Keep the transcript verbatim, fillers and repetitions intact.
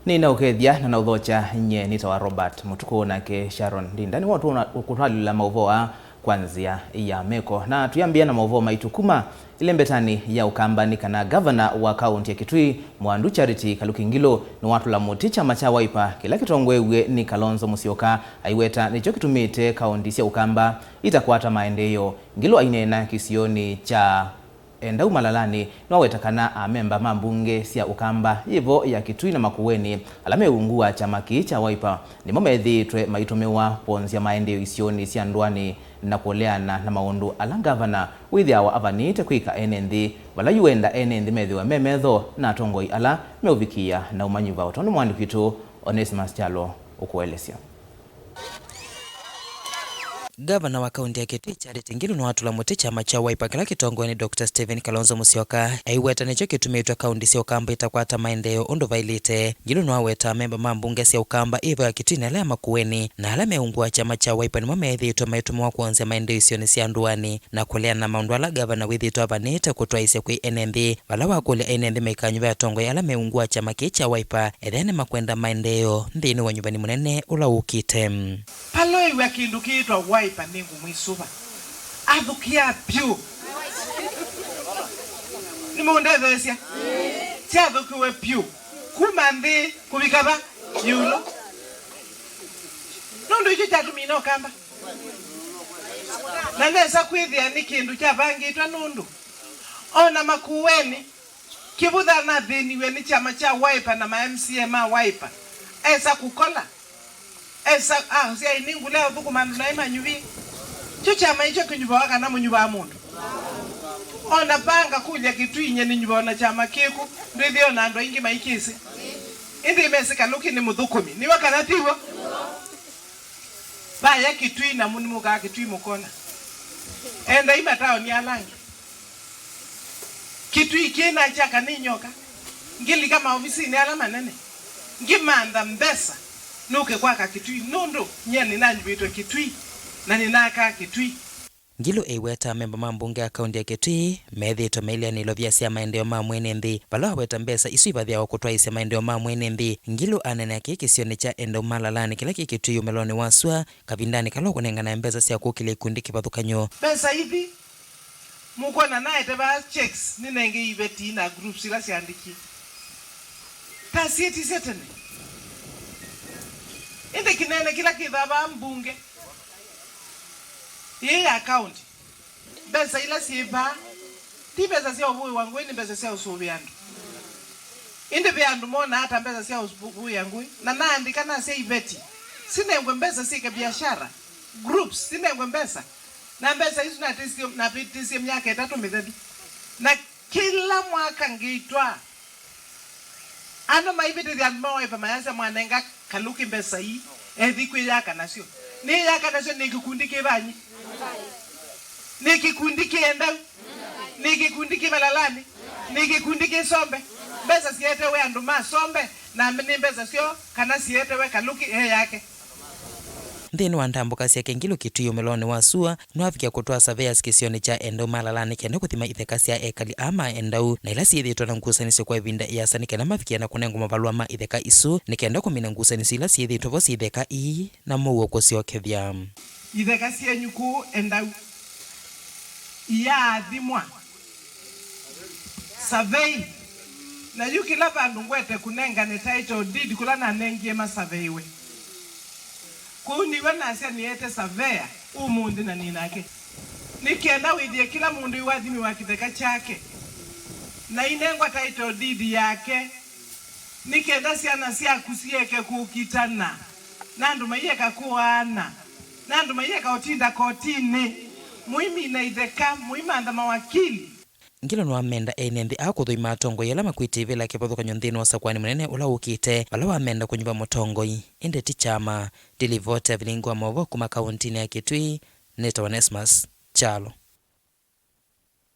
Nĩnaũkethya na naũthokya. Nyie nĩtawa Robert Mũtukũ, nake Sharon Ndinda nĩwe ũkũtwalĩla maũvoo aa kwa nzĩa ya meko. Na tũyambĩĩa na maũvoo maitũ kuma ĩlembetanĩ ya Ũkamba nĩ kana ngavana wa kaũnti ya Kitui, Mwandu Charity Kaluki Ngilu, nĩwatũla mũtĩ kyama kya Wiper kĩla kĩtongoew'e nĩ Kalonzo Musyoka, aiweta nĩkyo kĩtumĩte kaũnti sya Ũkamba itakwata maendeeo. Ngilu aineena kĩsionĩ kya Endau Malalanĩ, nĩwaweta kana amemba ma mbunge sya Ũkamba yĩvo ya Kitui na Makueni, ala me ungu wa kyama kĩĩ kya Wiper, nĩmo methĩĩtwe maitũmĩwa kwonzya maendeeo isionĩ sya ndũanĩ na kũleana na maũndũ ala ngavana wĩthĩawa avanĩte kwĩka ene nthĩ, vala yu enda ene nthĩ methĩwe me metho na atongoi ala meũvikĩĩa na ũmanyĩw'a, o tondũ mũandĩki witũ Onesimus Kyalo ũkũelesya. Ngavana wa kaũnti ya Kitui Charity Ngilu nĩwatũla mũtĩ kyama kya Wiper kĩla kĩtongoew'e nĩ Doctor Stephen Kalonzo Musyoka, aiweta nĩkyo kĩtumĩtwe kaũnti sya Ũkamba itakwata maendeeo ũndũ vaĩlĩte. Ngilu nĩwaweta amemba ma mbunge sya Ũkamba yĩvo ya Kitui na ĩla ya Makueni, na ala me ungu wa kyama kya Wiper nĩmo methĩĩtwe maitũmĩwa kwonzya maendeeo isionĩ sya ndũanĩ na kũleana na maũndũ ala ngavana wĩthĩĩtwe avanĩte kũtwaĩsya kwĩ ene nthĩ, vala wakũlya ene nthĩ maikanyuve atongoi ala me ungu wa kyama kĩĩ kya Wiper ethĩa nĩmakwenda maendeeo nthĩnĩ wa ũnyuvani mũnene ũla ũkĩte. Paloĩw'a kĩndũ kĩĩtwa Wiper nĩngũmwĩsũva. Athũkĩa vyũ. Nĩmũndetheesya? Kyathũkiwe vyũ. Kuma nthĩ kũvika va? Ĩũlũ. Nũndũ ĩkyo kyatũmina Ũkamba. Na nesa kwĩthĩa nĩ kĩndũ kyavangĩtwe nũndũ o na Makueni, Kĩvũtha nathĩniw'e nĩ kyama kya Wiper na ma M C A ma Wiper. Esa kũkola. Esa, ah, syaĩ nĩ ngũla ya ũthũkũma andũ naĩ manyuvie. Kyo kyama ĩkyo kĩnyuvawa kana mũnyuvaa mũndũ? O na vaa ngakũlya Kĩtui, nyie nĩnyuvaa o na kyama kĩkũ? Ndwĩthĩa o na andũ aingĩ maikĩsĩ. Ĩndĩ mesĩ Kalũki nĩ mũthũkũmi. Nĩw'o kana tiw'o? Vaya Kĩtui na nĩmũkaa Kĩtui mũkona. Endai mataoni ala angĩ. Kĩtui kĩna kyaka nĩ nyoka. Ngĩlika maovisinĩ ala manene, ngĩmantha mbesa nũke kwaka Kĩtui, nũndũ nyie nĩnanyuvĩtwe Kĩtui na nĩnakaa Kĩtui. Ngilu ĩweta amemba ma mbunge ya kaũnti ya Kitui methĩĩtwe maileana ilovia sya maendeeo ma mwene nthĩ, vala waweta mbesa isu ivathĩawa kũtwaĩĩsya maendeeo ma mwene nthĩ. Ngilu aneenea kĩĩ kĩsionĩ kya Endau Malalanĩ kĩla kĩ Kitui ũmĩlonĩ wa sua, kavindanĩ kala ũkũnenganae mbesa sya kũkĩlya ikundi kĩvathũkany'o. Mbesa ithi mũkwona naete vaa checks nĩnengei iveti na groups ila syaandĩkie. Ta syĩtisye tene. Ĩndĩ kĩnene kĩla kĩthaa vaa mbunge ĩĩ ya kaũnti, mbesa ila syĩ vaa ti mbesa sya ũvũĩwa ngũĩ, nĩ mbesa sya ũsũvĩa andũ. Ĩndĩ ve andũ monaa ta mbesa sya ũvũĩa ngũĩ, na naandĩka nasya iveti sinengwe mbesa syĩke biashara, groups sinengwe mbesa. Na mbesa isu natĩsye, navĩtĩsye myaka ĩtatũ mĩthelu. Na kĩla mwaka ngĩtwaa andũ maivĩtĩthya andũ ma Wiper mayasya, "Mwanenga Kalũki mbesa ii, ethi kwĩyaka nasyo." Nĩyaka nasyo nĩ kĩkundi kĩ vanyi? Nĩ kĩkundi kĩ Endau? Nĩ kĩkundi kĩ Malalanĩ? Nĩ kĩkundi kĩ Sombe? Mbesa syetewe andũ ma Sombe, na nĩ mbesa syoo kana syetewe Kalũki eyake? Nthĩnĩ wa ndambũka syake Ngilu Kitui ũmĩlonĩ wa sua, nĩwavikie kũtwaa surveyors kĩsionĩ kya Endau Malalanĩ kenda kũthima itheka sya ekali aa ma Endau, na ila syĩthĩĩtwe na ngusanĩsyo kwa ĩvinda ĩasa, nĩ kenda mavikie na kũnengwa mavalũa ma itheka isu, nĩ kenda kũmina ngusanĩsyo ila syĩthĩĩtwe vo syĩ itheka ii na mũuo kũsyokethya. Itheka syenyu kũu Endau iyaathimwa. Survey. Na yu kĩla vandũ ngwete kũnengane title deed kũla nanengie masaveiwe. Kũu nĩw'o nasya nĩete surveyor ũmũnthĩ na nĩ nake. Nĩ kenda wĩthĩe kĩla mũndũ ĩwathimiwa kĩtheka kyake, na inengwa title deed yake, nĩ kenda syana syaku sieke kũkitana, na andũ maieka kũaana, na andũ maieka ũtinda kotinĩ. Mũimina itheka, mũimantha mawakili. Ngilu nĩwamenda ene nthĩ aa kũthũima atongoi ala makwĩte ivĩla kĩvathũkany'o nthĩnĩ wa ũsakũani mũnene ũla ũkĩte, vala wamenda kũnyuva mũtongoi, ĩndĩ ti kyama. Ndilivoti ya vilingi wa maũvoo kuma kaũntinĩ ya Kitui, nĩtawa Onesmus Kyalo.